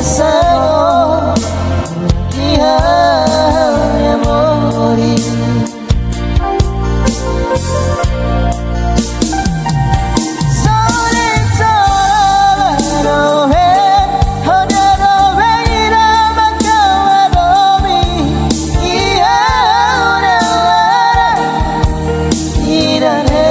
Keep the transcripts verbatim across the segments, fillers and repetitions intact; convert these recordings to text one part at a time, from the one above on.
Sabor iha ha'u-nia moris. Só de solo, no ve, hanya no ve, ira maka wa domi, iha ha'u-nia laran, ira ne.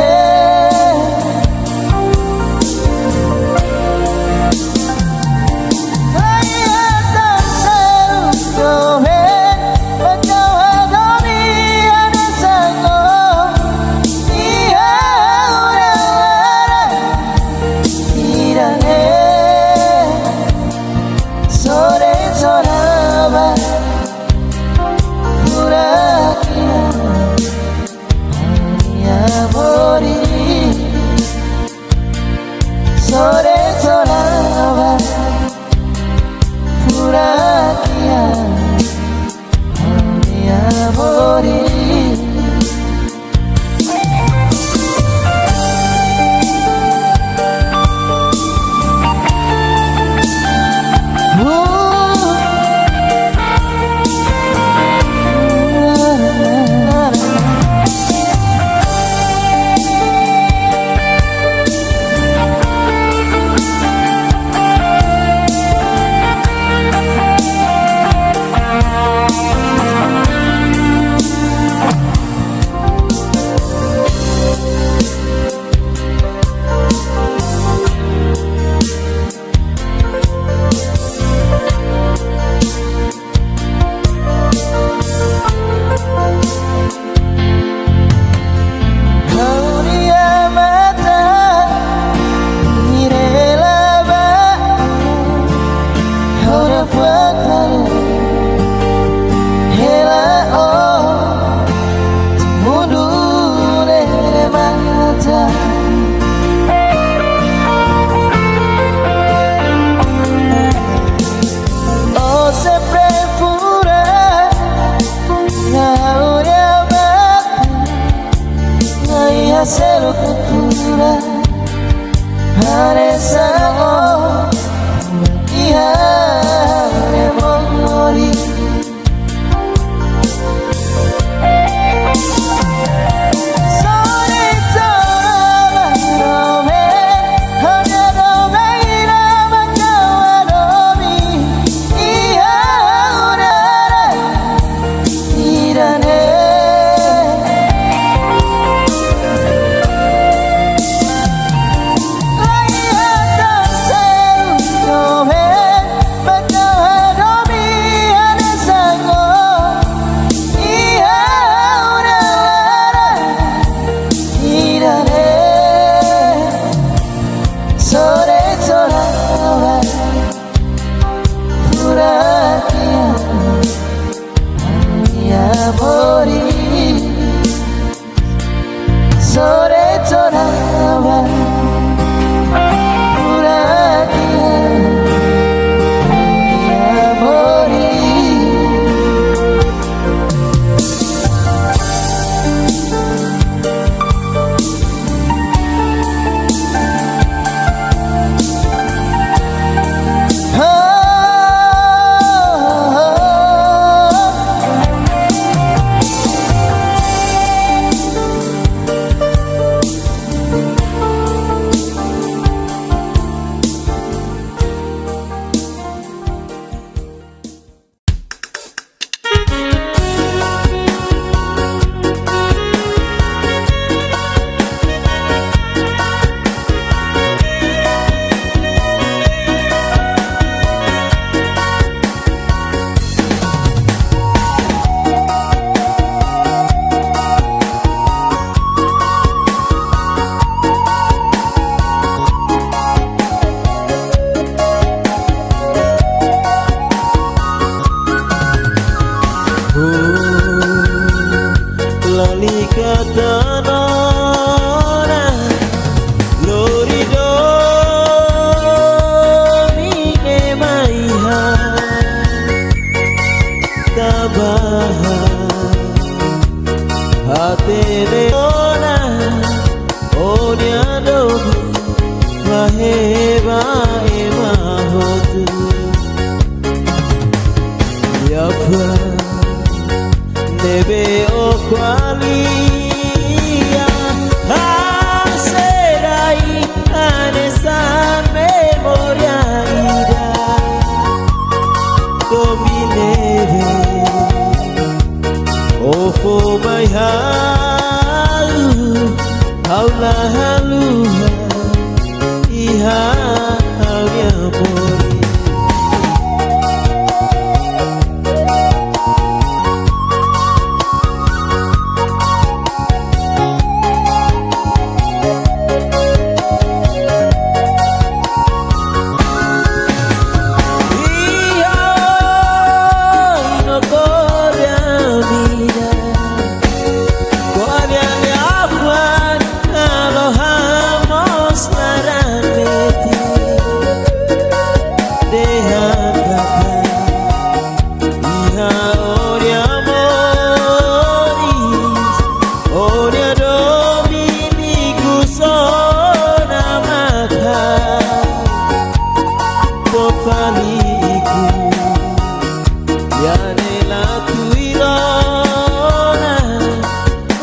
Iha ne'e la tuir ona,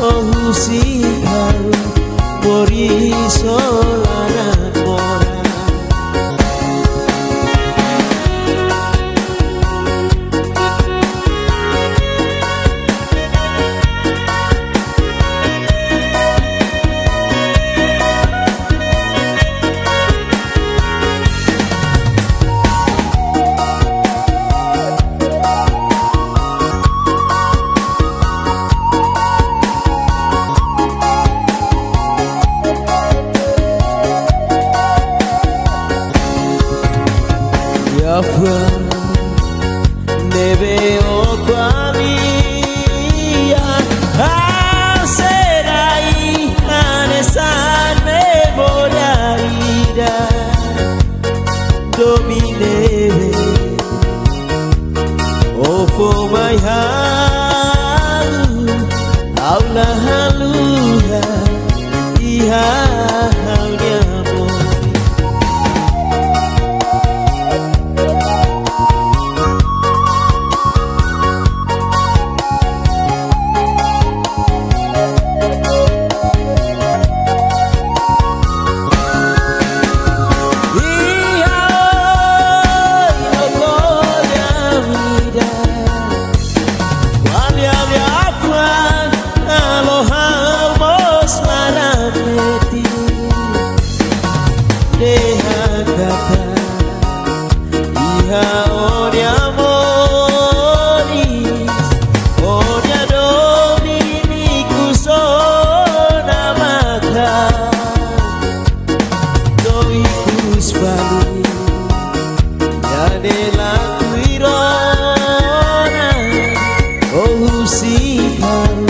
oh husi ha'u, por isso laran moras. Yahweh, ne'ebé o ko'alia, ha'u sei rai hanesan memória ida. Domin ne'e o fó mai ha'u, ha'u la haluha iha ha'u-nia moris. Iha oin no ko'alia ida, ko'alia liafuan halo ha'u mós laran metin. Dehan katak iha ó-nia moris, ó-nia domin ikus ona maka. To'o ikus fali, iha ne'e la tuir ona, oh husi ha'u,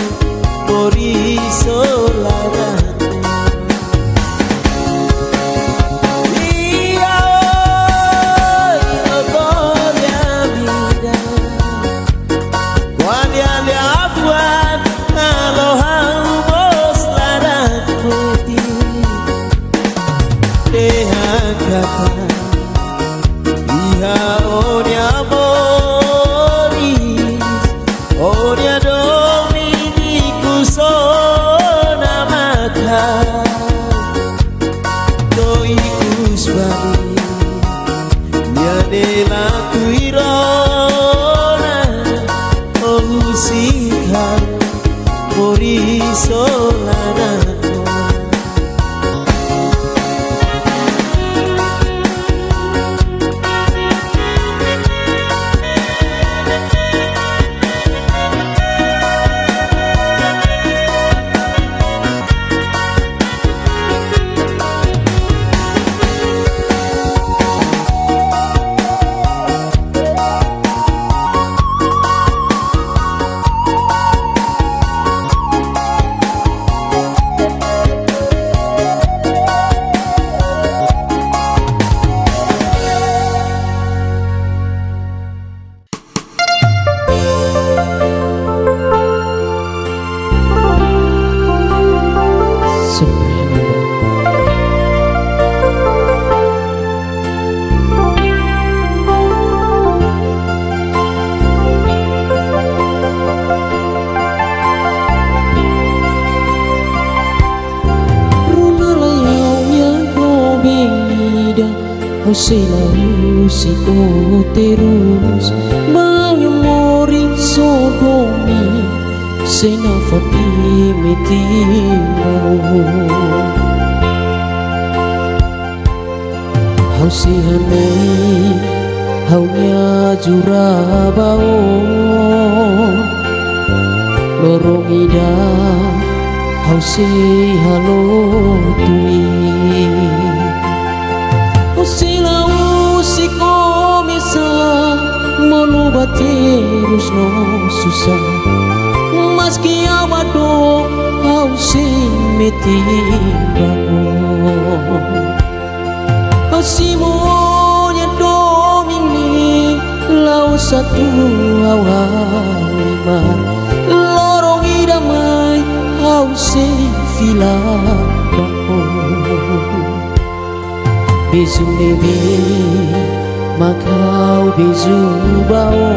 por isso laran. Iha oin no ko'alia ida, ko'alia liafuan halo ha'u mós laran metin. Dehan katak iha ó-nia moris, ó-nia domin ikus ona maka. To'o ikus fali, iha ne'e la tuir ona, oh husi ha'u, por isso laran moras. Rona lai ha'u-nia domin ida, ha'u sei la husik ó terus. Ba ha'u-nia moris ó domin, sei nafatin metin ba ó. Ha'u sei hanoin ha'u-nia jura ba ó. Loron ida ha'u sei halo tuir. Ha'u sei la husik ó mesak, monu ba terus no susar. Maski ha'u ba dook, ha'u sei metin ba ó. Ha'u simu ó-nia domin ne'e, la'ós atu ha'u halimar. Loron ida mai, ha'u sei fila ba ó. Beizu ne'ebé Mak ha'u beju ba ó,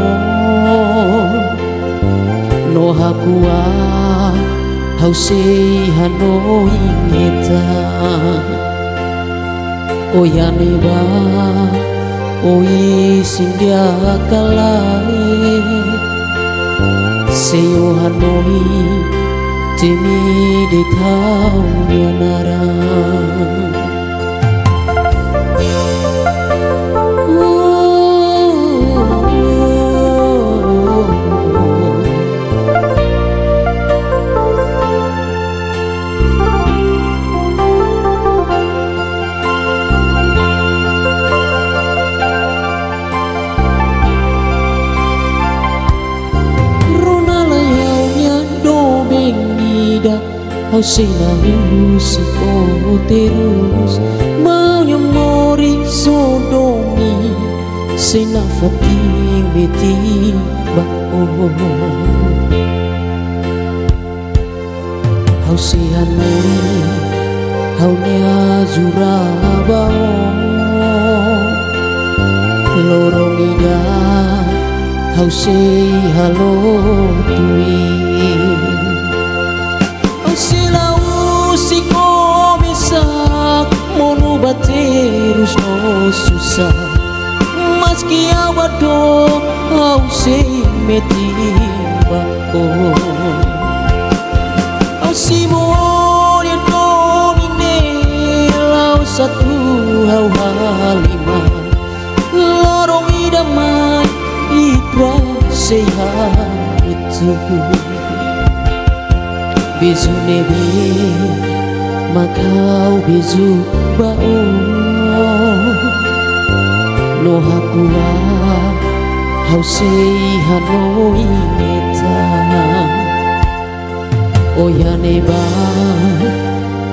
no hakuak ha'u sei hanoin hetan. Ó iha ne'ebá, ó isin di'ak ka lae, sei ó hanoin, temi de'it ha'u-nia naran. Rona lai ha'u-nia doben ida, ha'u sei la husik ó terus. Ba ha'u-nia moris ó domin, sei nafatin metin ba ó. Ha'u sei hanoin ha'u-nia jura ba ó. Loron ida ha'u sei halo tuir. Ha'u sei la husik ó mesak, monu ba terus no susar. Maski ha'u ba dook, ha'u sei metin ba ó. Ha'u simu ó-nia domin ne'e, la'ós atu ha'u halimar. Loron ida mai, ita sei hamutuk. Beju ne'ebé mak ha'u beju ba ó, no hakuak ha'u sei hanoin hetan. Ó iha ne'ebá,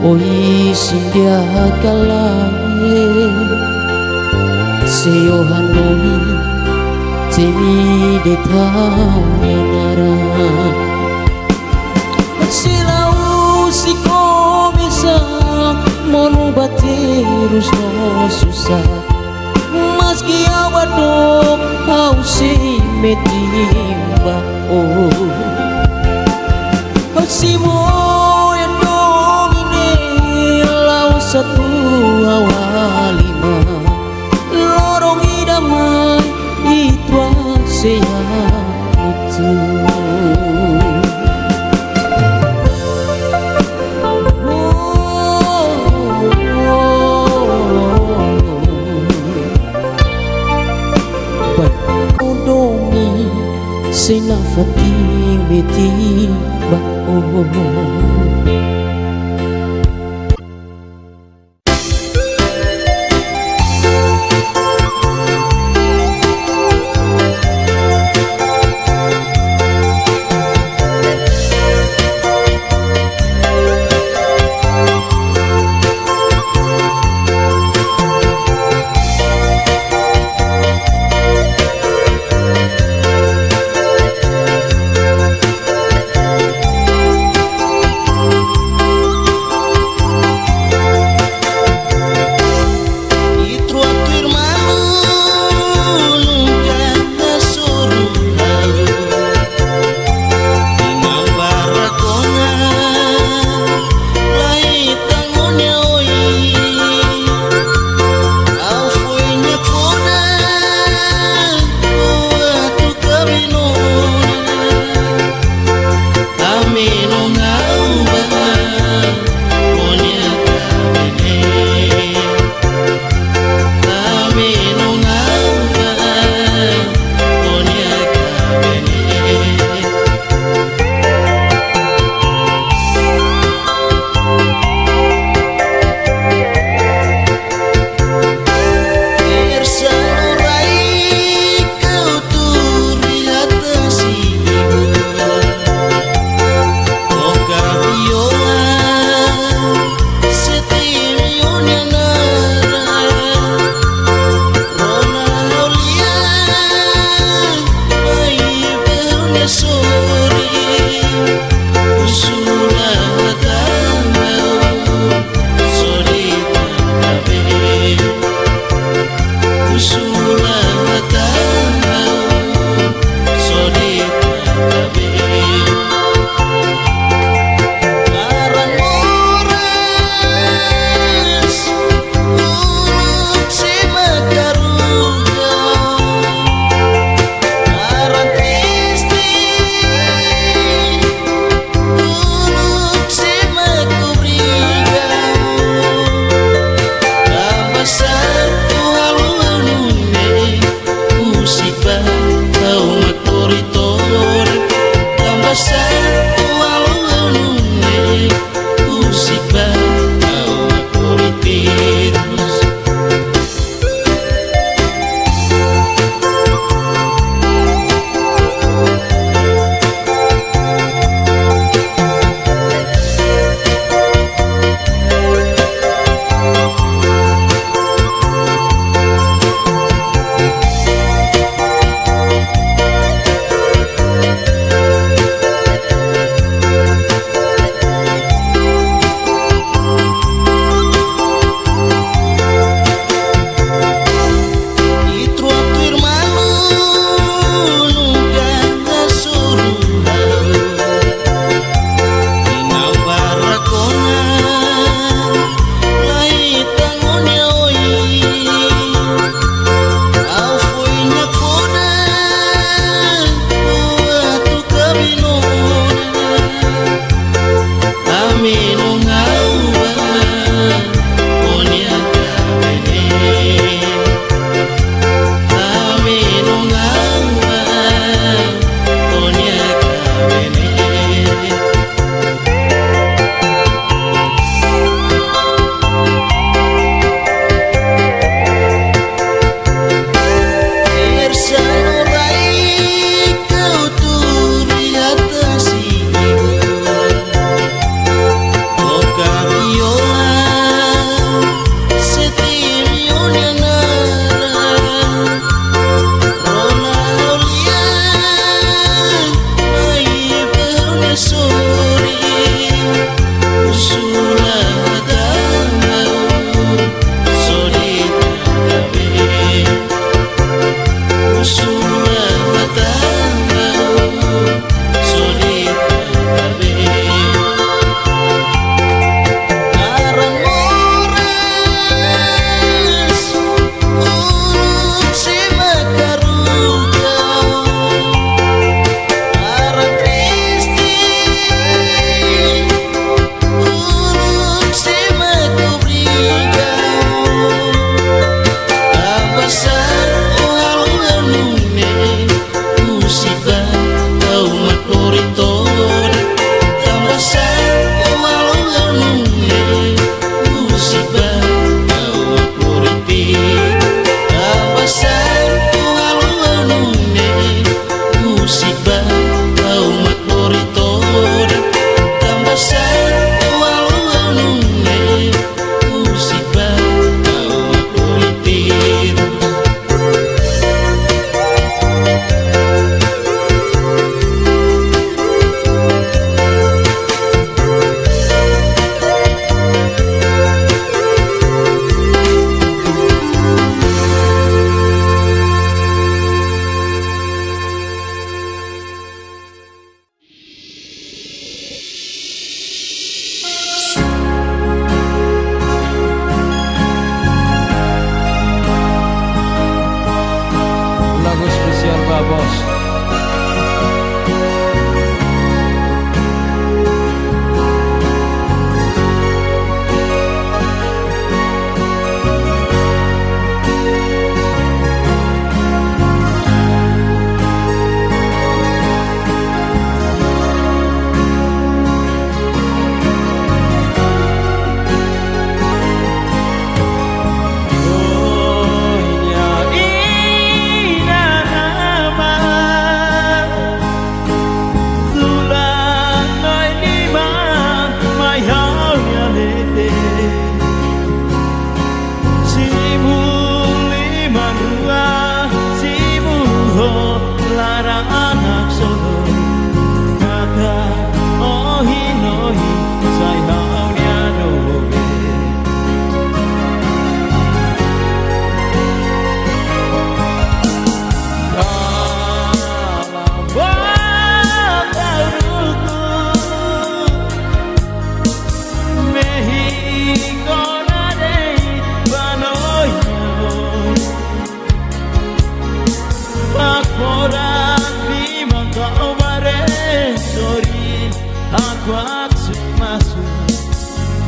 ó isin di'ak ka lae, sei ó hanoin, temi de'it ha'u-nia naran. Sei la husik ó mesak, monu ba terus no susar. Maski ha'u ba dook, ha'u sei metin ba ó. Ha'u simu ó-nia domin ne'e, la'ós atu ha'u halimar. Loron ida mai, ita sei hamutuk. Ba ó domin, sei nafatin metin ba ó. Oran di mantau bare sorin, hakuak sumasu,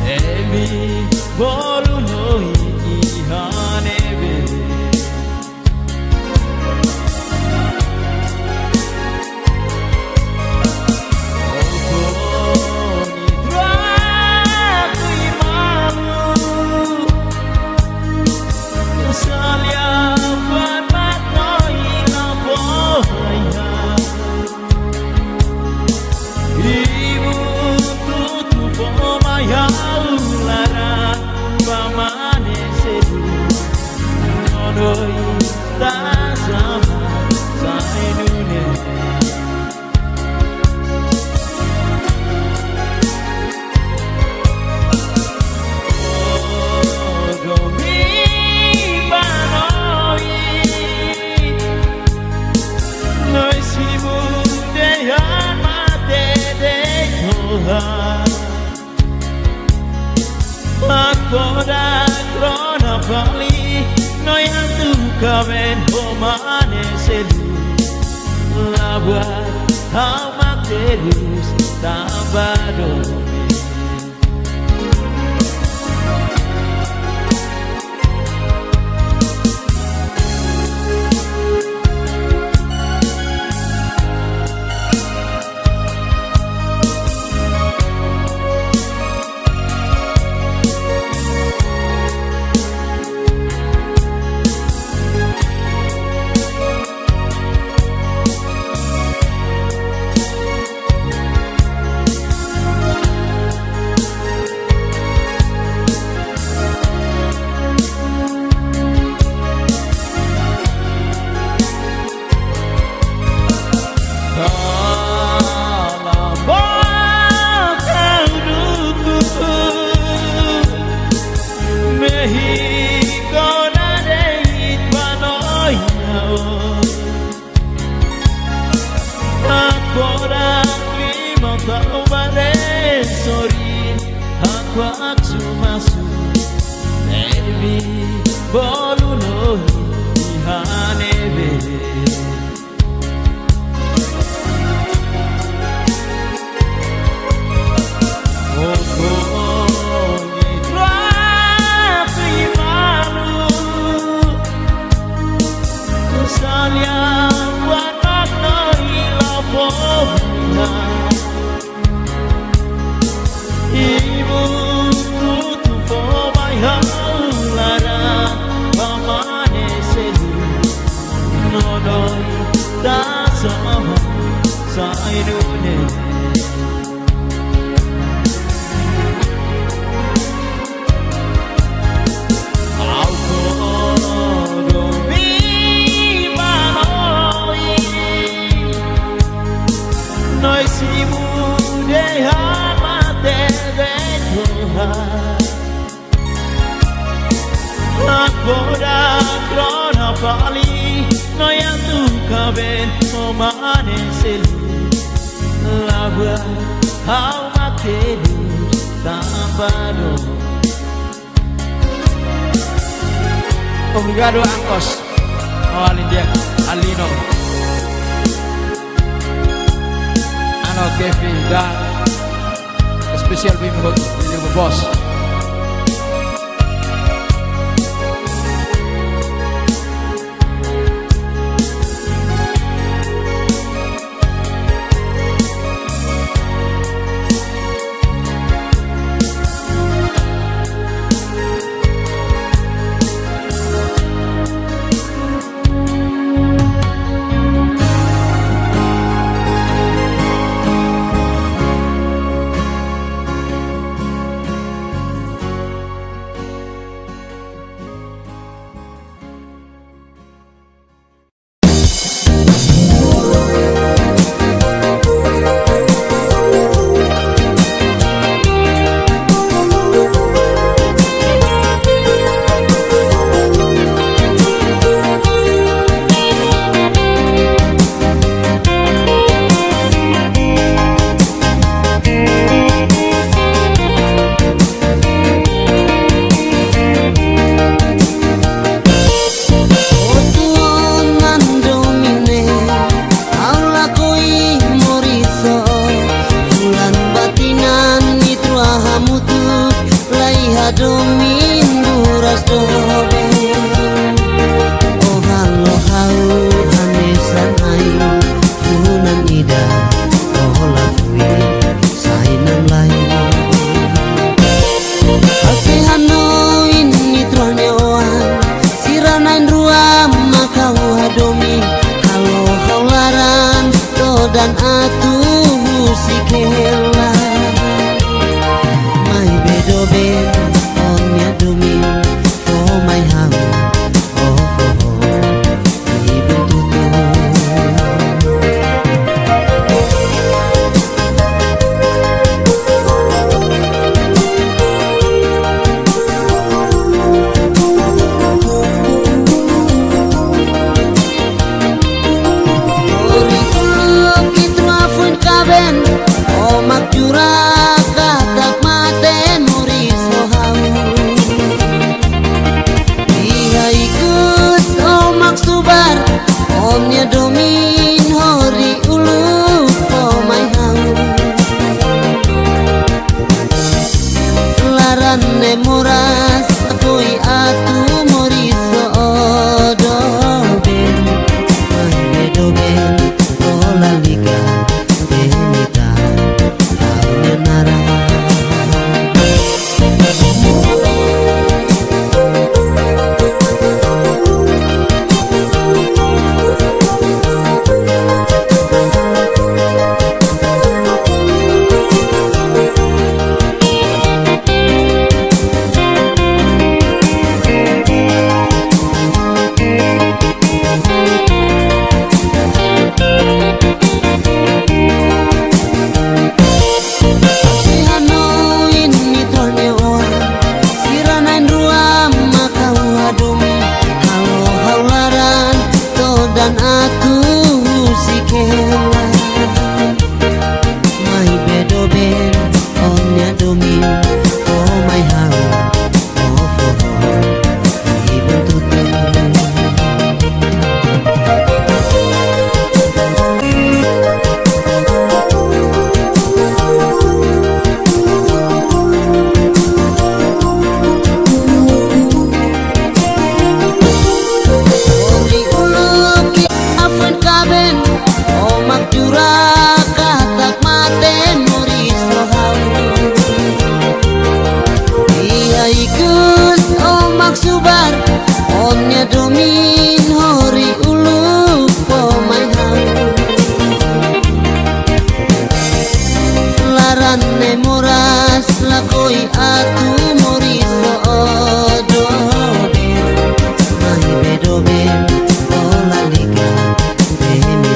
emi bolu noi iha ne'ebé. Agora rona fali, no yang tu kaben ho mane selu. Labuat hau mak terus tanba domin. Agora klima tau bare sorin, hakuak sumasu, ne'ebé bolu noi iha ne'ebé. Agora rona fali, no yang tu kaben ho mane selu. Labuat hau mak terus tanba domin. Obrigadu, Ancos. Ho alin di'ak, Alino. Ano Kevin dan espesiál bim hot, Lili Bos. Funan ida, oh la fui, sai namlain. Ha'u sei hanoin Nia troh nia oan, sira na'in-rua mak ha'u hadomi, halo ha'u laran, todan atu husik hela. Maibé doben, ó-nia domin, fó mai ha'u, oh, oh, oh. Hori uluk iha fuin kaben, ó mak jura katak mate moris ho ha'u. Iha ikus ó mak subar, ó-nia domin hori uluk fó mai ha'u. Laran ne'e moras, lakohi atu moris ho ó doben. Maibé doben, ó lalika, temi tan ha'u-nia naran. Sei hanoin Nia troh nia oan, sira na'in-rua mak ha'u hadomi, halo ha'u laran, todan atu husik hela. Maibé doben, ó-nia domin, fó mai ha'u, oh, oh, oh, ibun tutur. Hori uluk iha fuin kaben, ó mak jura katak mate moris ho ha'u. Iha ikus ó mak subar, ó-nia domin hori uluk fó mai ha'u. Laran ne'e moras, lakohi atu moris ho ó doben. Maibé doben, ó lalika, temi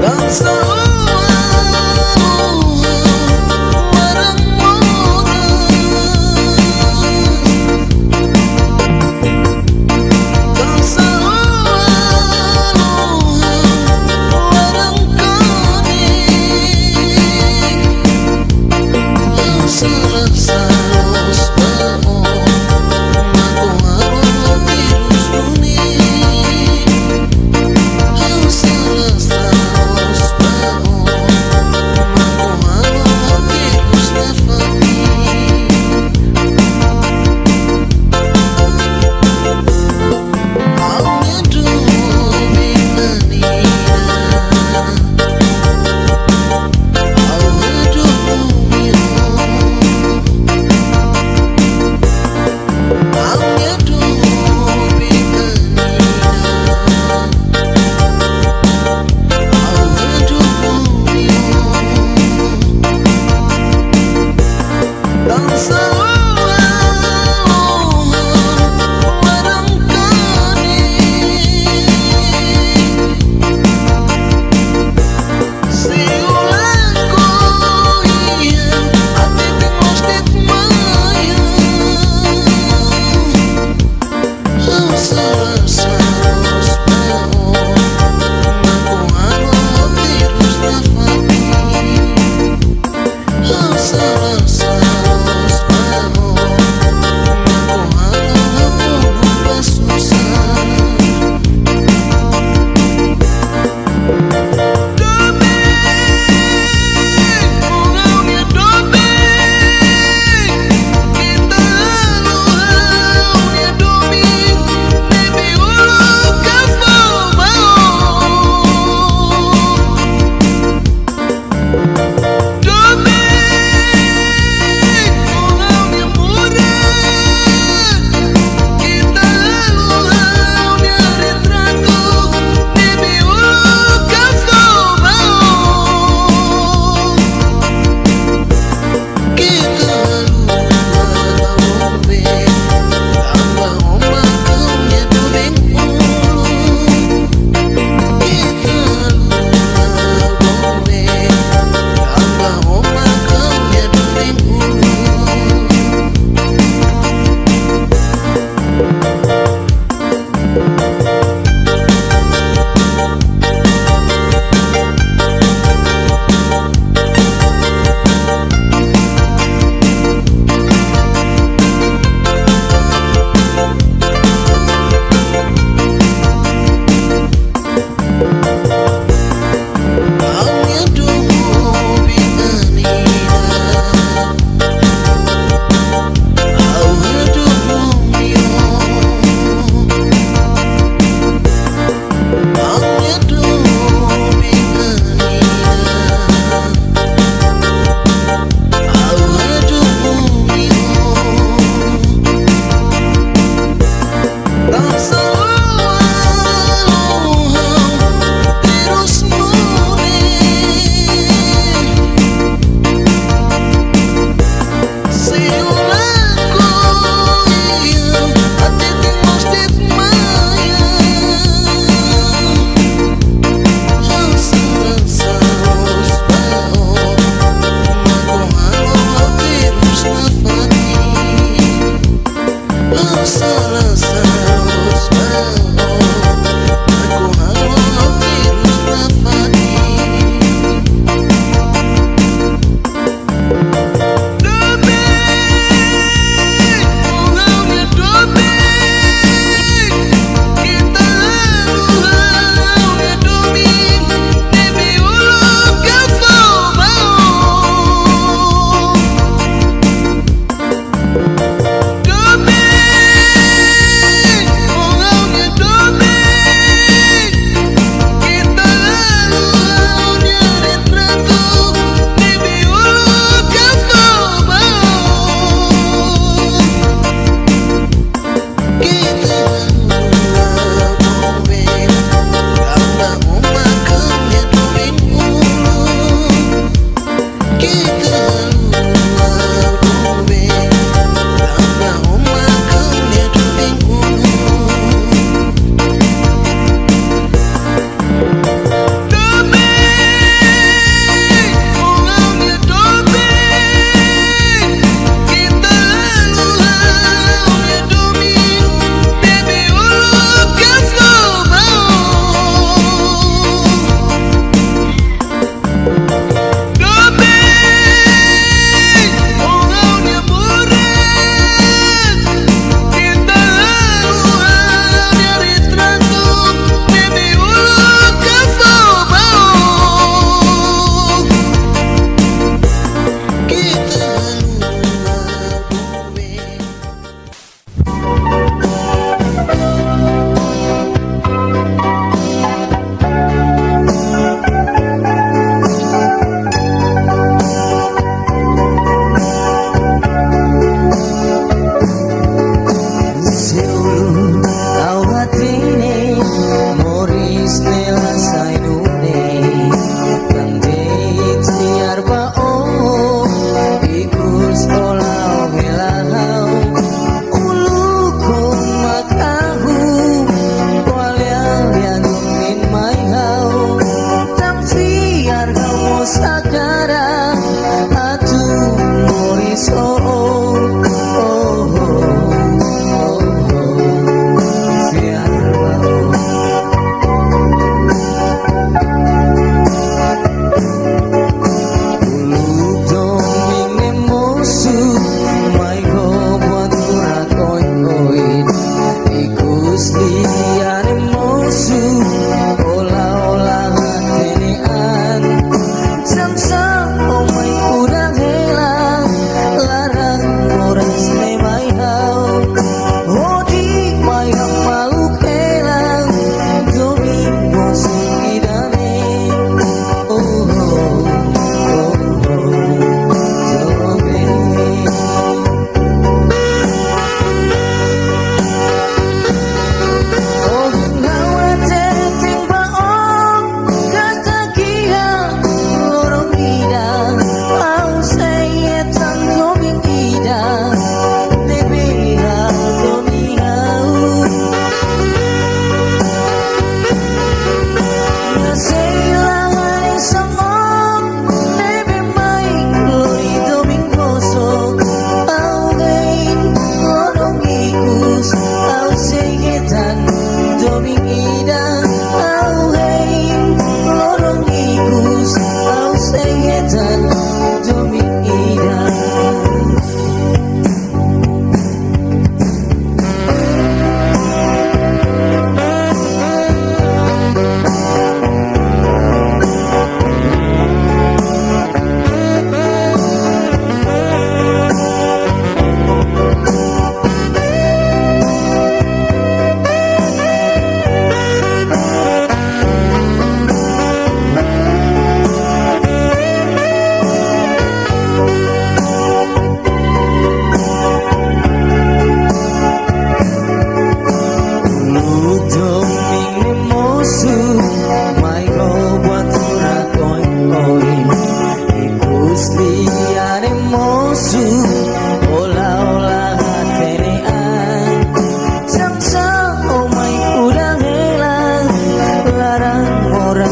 Dansa, oh, oh, oh, waran moras. Dansa, oh, oh, oh, waran kanek. Ha'u sala, sala, sala, oh, magoa, oh, terus duni.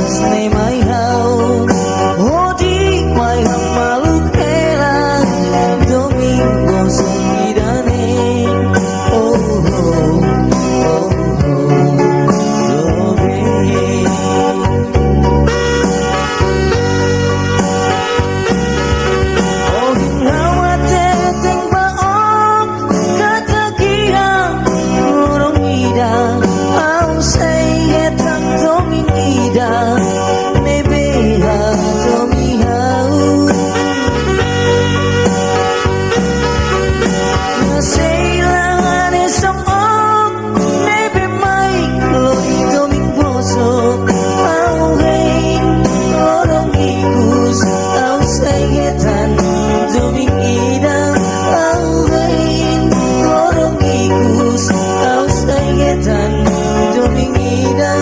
Ne'e mai ha'u, hodi mai ha'u malu hela, domin bosok ida-ne'e. Oh, oh, oh, oh, domin. Ohin ha'u hateten ba ó katak iha loron ida, ha'u sei hetan domin ida ne'ebé hato'o mai ha'u. Nia sei la hanesan ó ne'ebé mai lori domin bosok. Ha'u hein loron ikus, ha'u sei hetan domin ida. Ha'u hein loron ikus, ha'u sei hetan domin ida.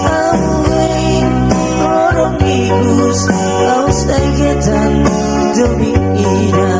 Ha'u hein loron ikus, ha'u sei hetan domin ida.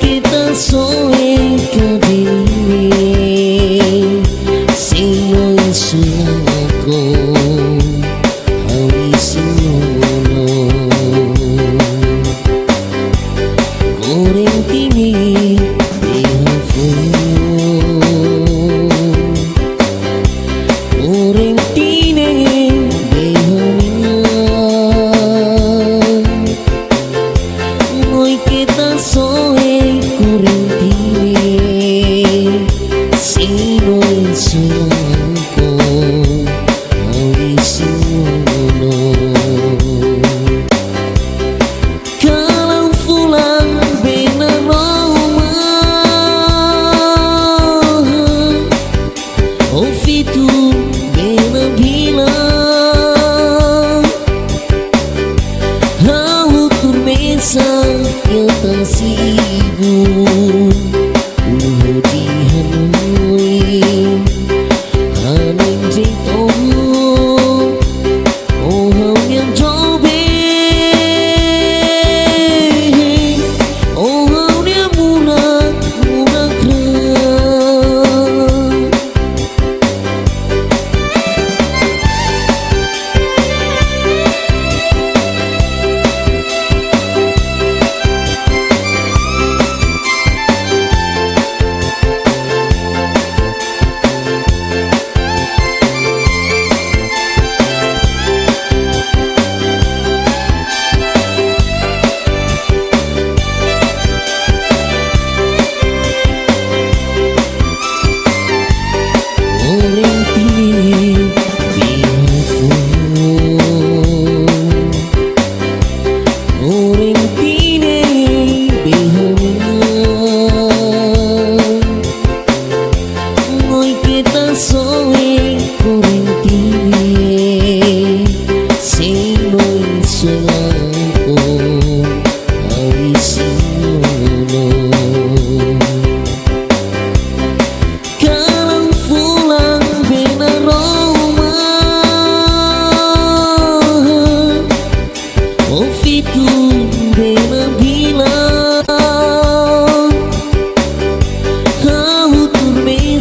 Kita soe kadini, sino insulako, hau isin mono. Goreng tini, iha foho. Goreng tini, iha minyak. Ngoi keta soe goreng tini, sino insulako, hau isin mono. Kalan fulan bena roma, o fitu bena bila. Ha'u turmesa ya tasibu, hodi hanoin.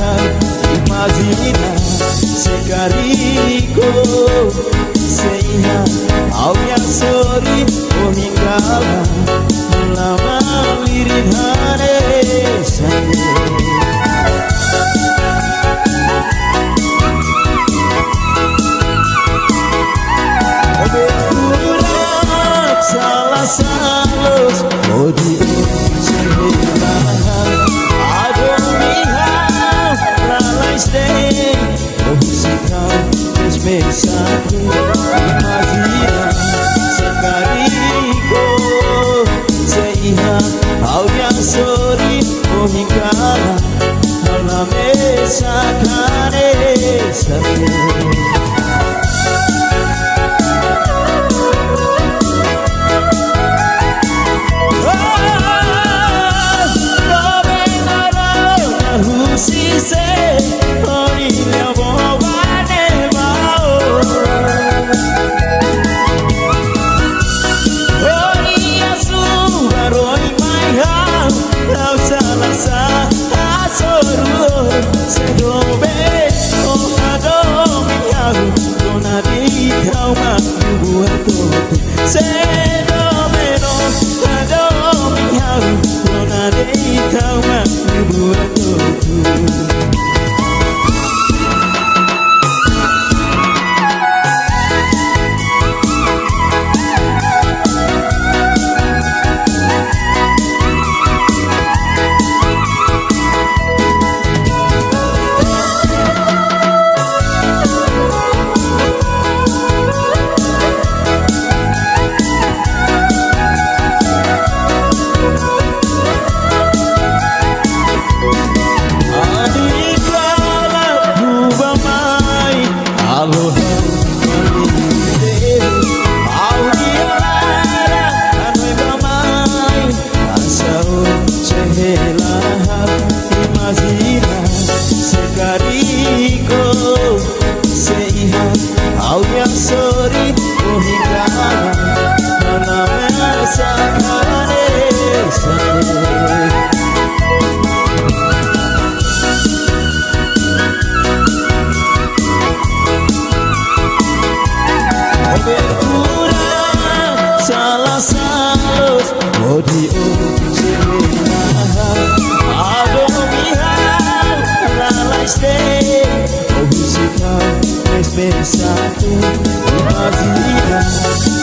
laran, imajina se karik ó sei iha ha'u-nia sorin, ohin kalan la malirin hanesan ne'e. Ó bele furak sala-sala loos, hodi ó sei hela, ha'u domin ha'u lalais de'it, ó husik ha'u mes mesak. Imajina se karik ó sei iha ha'u-nia sorin, ohin kalan ha'u la mesak hanesan ne'e. Se doben ó hadomi ha'u, rona de'it ha'u mak buat hotu. Se doben ó hadomi ha'u, rona de'it ha'u mak buat hotu. Adik laran, rua bá mai, halo ha'u fali de'it. Ha'u-nia laran, hanoin bá mai, hanesan ó sei hela. Imajina se karik ó sei iha ha'u-nia sorin, ohin kalan ha'u la mesak hanesan ne'e. Ó bele furak sala-sala loos, hodi ó sei hela, ha'u domin ha'u lalais de'it, ó husik ha'u mes mesak. Imajina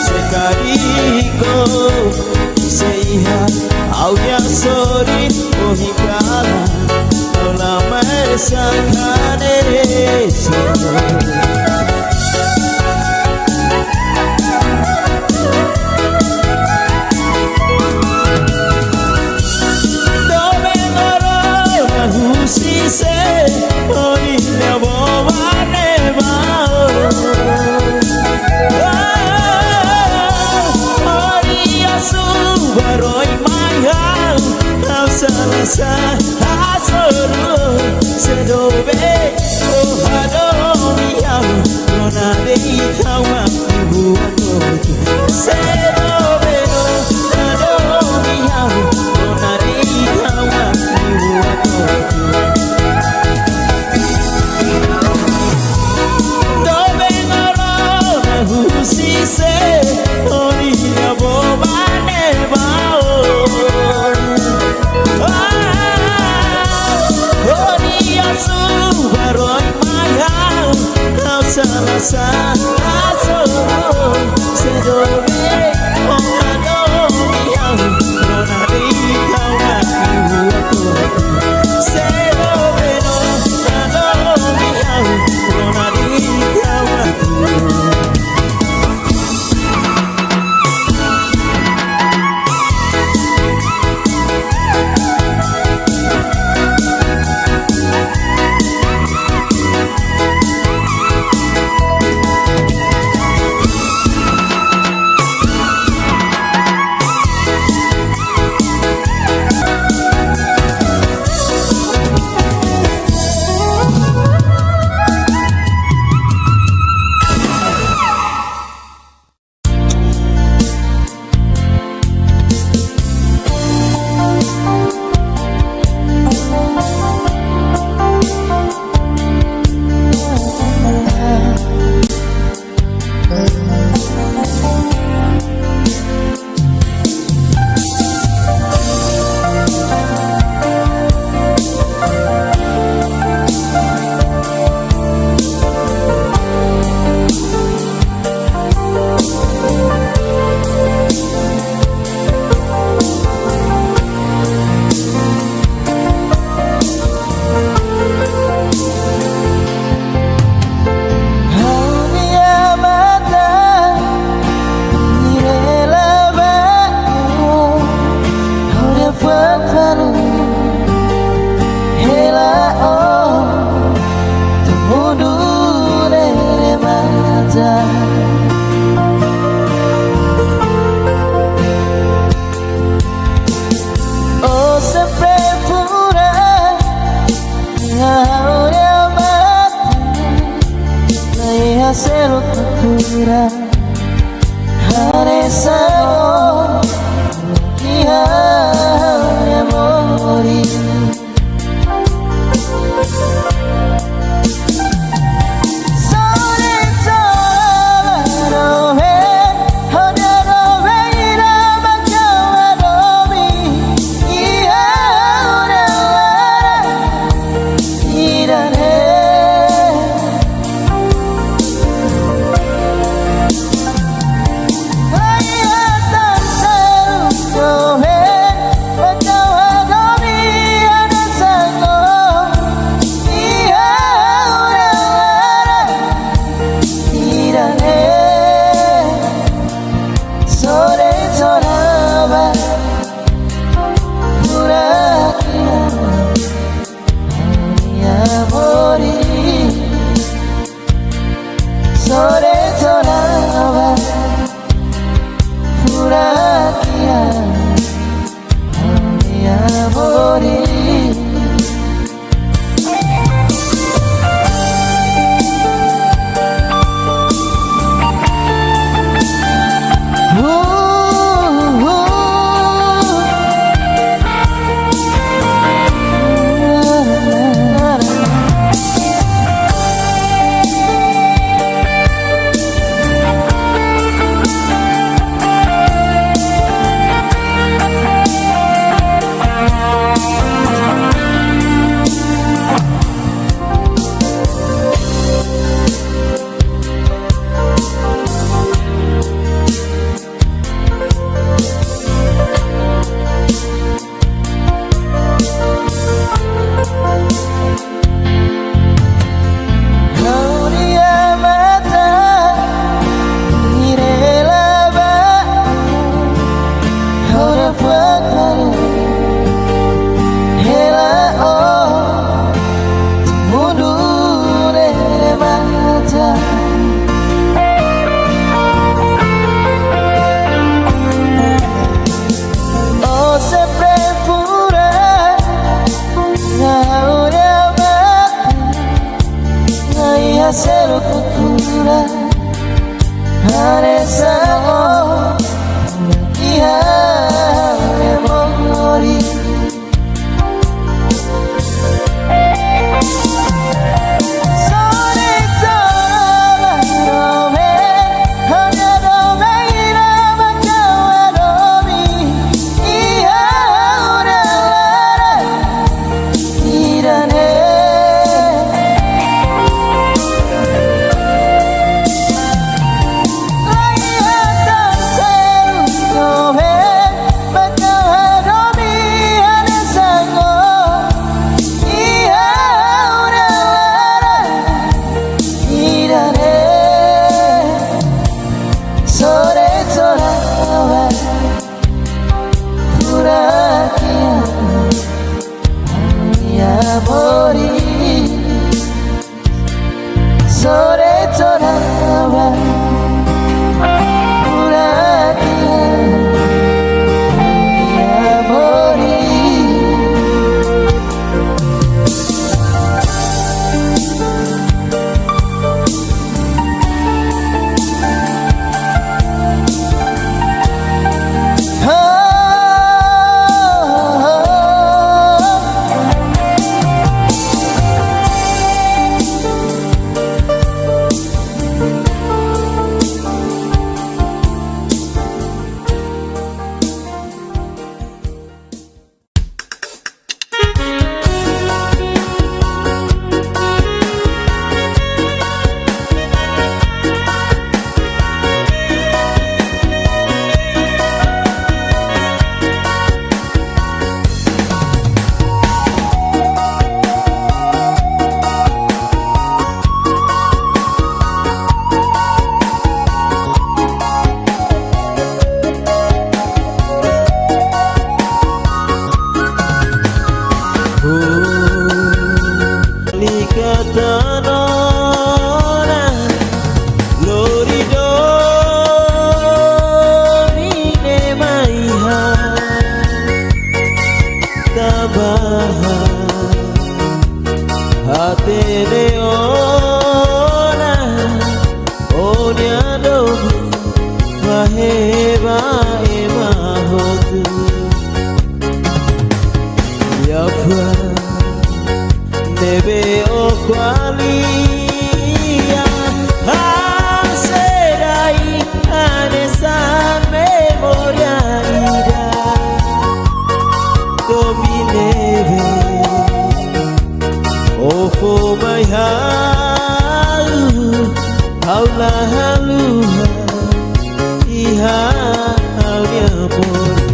se karik ó sei iha ha'u-nia sorin, ohin kalan ha'u la mesak hanesan ne'e. Doben ó rona husi sé, ó-nia avó ba ne'ebá ó. Ó-nia subar oin mai ha'u, ha'u sala sá hasoru, se Hanesan ó, iha ha'u-nia moris. Ó sempre fura, na ha'u-nia matan, na iha seluk furak, hanesan ó, iha ha'u-nia moris. Lori domin ema iha tanba hatene ona, ó-nia Ne'ebé o ko'alia, ha'u sei rai hanesan memória ida. Domin ne'ebé o fó mai ha'u, ha'u la haluha iha ha'u-nia moris.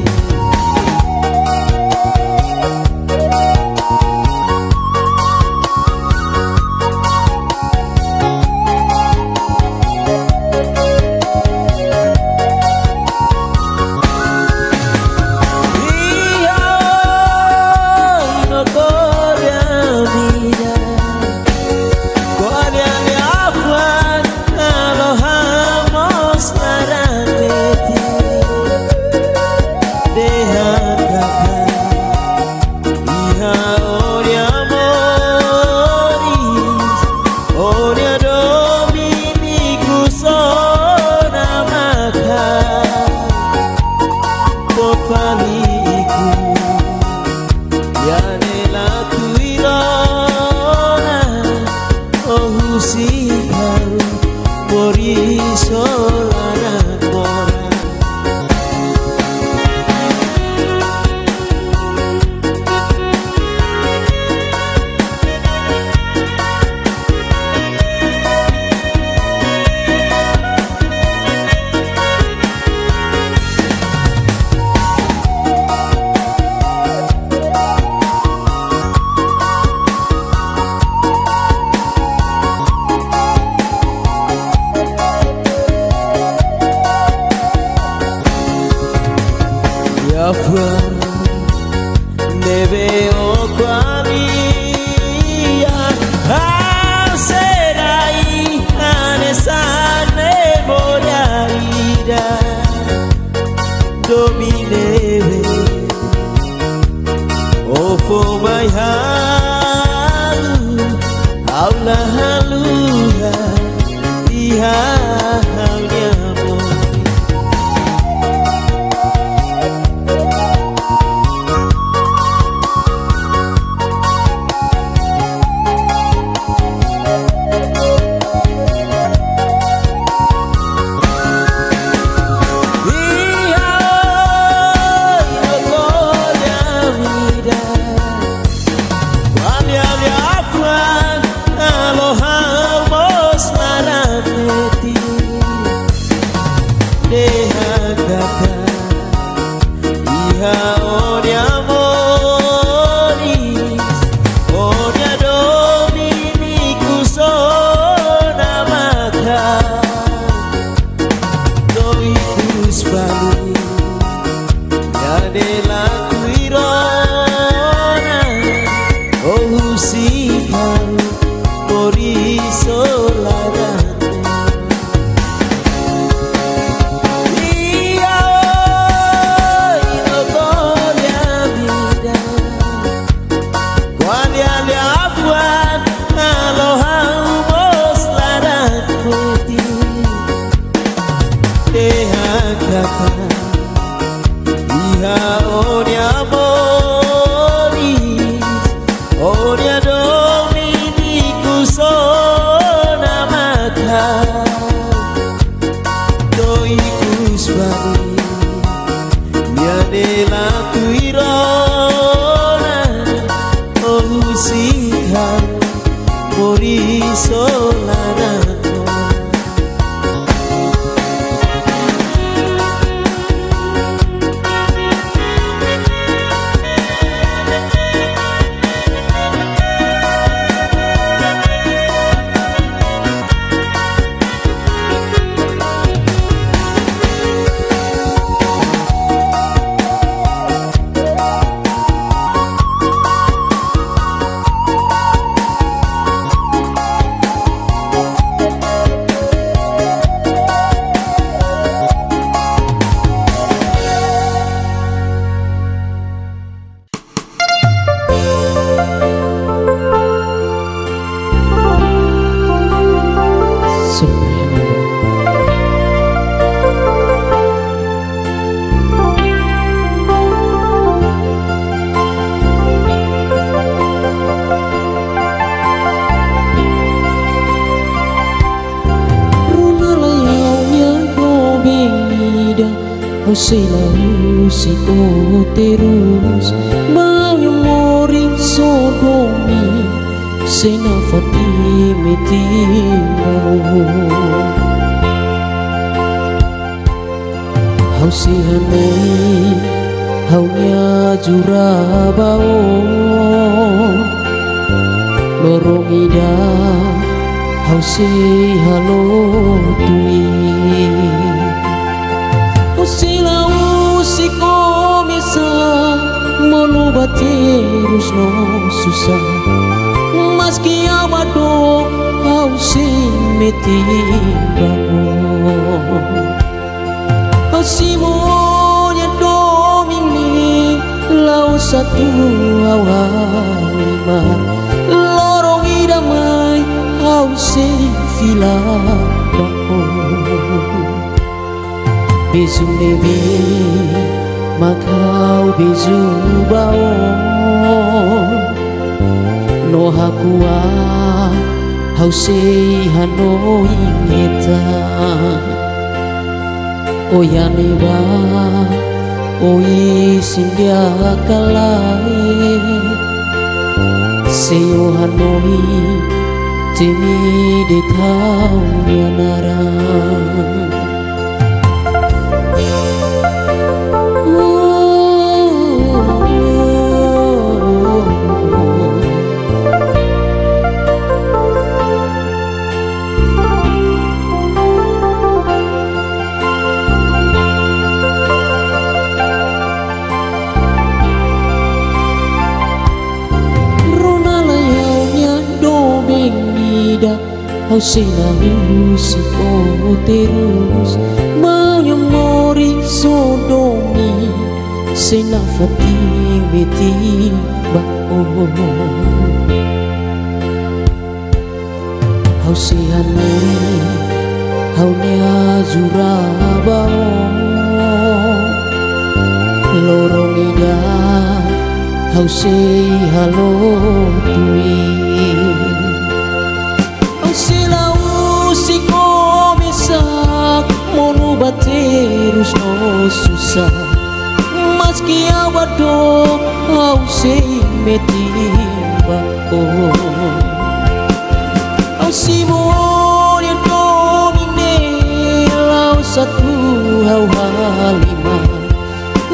Iha oin no ko'alia ida, ko'alia liafuan halo ha'u mós laran metin. Dehan katak iha o-nia moris, o-nia domin ikus ona maka fó fali ikus. Iha ne'e la tuir ona, o husik ha'u, moris ho laran moras. Liafuan ne'ebé o ko'alia, ha'u sei rai hanesan memória ida. Domin ne'ebé o fó mai ha'u, ha'u la haluha iha ha'u-nia moris. Iha oin no ko'alia ida, ko'alia liafuan halo ha'u mós laran metin. Dehan katak iha o-nia moris, o-nia domin ikus ona maka fó ikus fali. Iha ne'e la tuir ona, o husik ha'u, moris ho laran. Iha oin no ko'alia ida, ko'alia liafuan halo ha'u mós laran metin. Dehan katak iha o-nia moris, o-nia domin ikus ona maka fó ikus fali. Iha ne'e la tuir ona, o husik ha'u, moris ho laran moras. Sei la husik ó terus, ba ha'u-nia moris ó domin, sei nafatin metin ba ó. Ha'u sei hanoin ha'u-nia jura ba ó. Loron ida ha'u sei halo tuir. Ha'u sei la husik ó mesak, monu ba terus no susar. Maski ha'u ba dook, ha'u sei metin ba ó. Ha'u simu ó-nia domin ne'e, la'ós atu ha'u halimar. Loron ida mai ha'u sei fila ba ó. Beizu ne'ebé mak ha'u beizu ba ó, no hakuak ha'u sei hanoin hetan. Oiha ne'ebá ó isin di'ak ka lae, sei ó hanoin temi de'it ha'u-nia naran. Rona lai ha'u-nia doben ida, ha'u sei la husik ó terus, ba ha'u-nia moris ó domin, sei nafatin metin ba ó. Ha'u sei hanoin ha'u-nia jura ba ó. Loron ida ha'u sei halo tuir. Ha'u sei la husik ó mesak, monu ba terus no susar. Maski ha'u ba dook, ha'u sei metin ba ó. Ha'u simu ó-nia domin ne'e, la'ós atu ha'u halimar.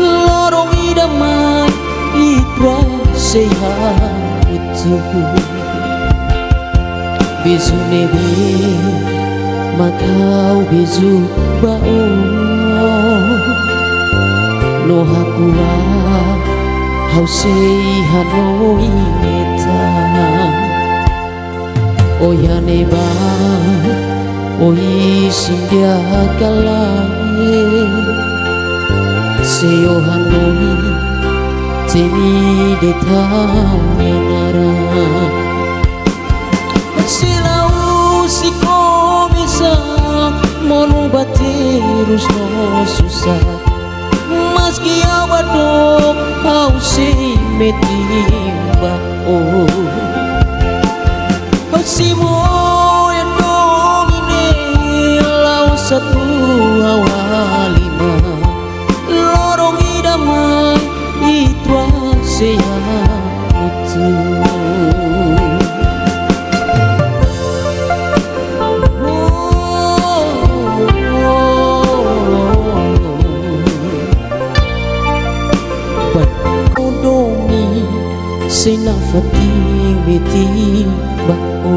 Loron ida mai ita sei hamutuk. Beizu ne'ebé mak ha'u beizu ba ó, no hakuak ha'u sei hanoin hetan. Oiha ne'ebá ó isin di'ak ka lae, sei ó hanoin temi de'it ha'u-nia naran. Sei la husik ó mesak, monu ba terus no susar. Maski ha'u ba dook, ha'u sei metin ba ó. Ha'u simu ó-nia domin ne'e, la'ós atu ha'u halimar. Loron ida mai ita sei hamutuk. Ba ó domin, sei nafatin metin ba ó.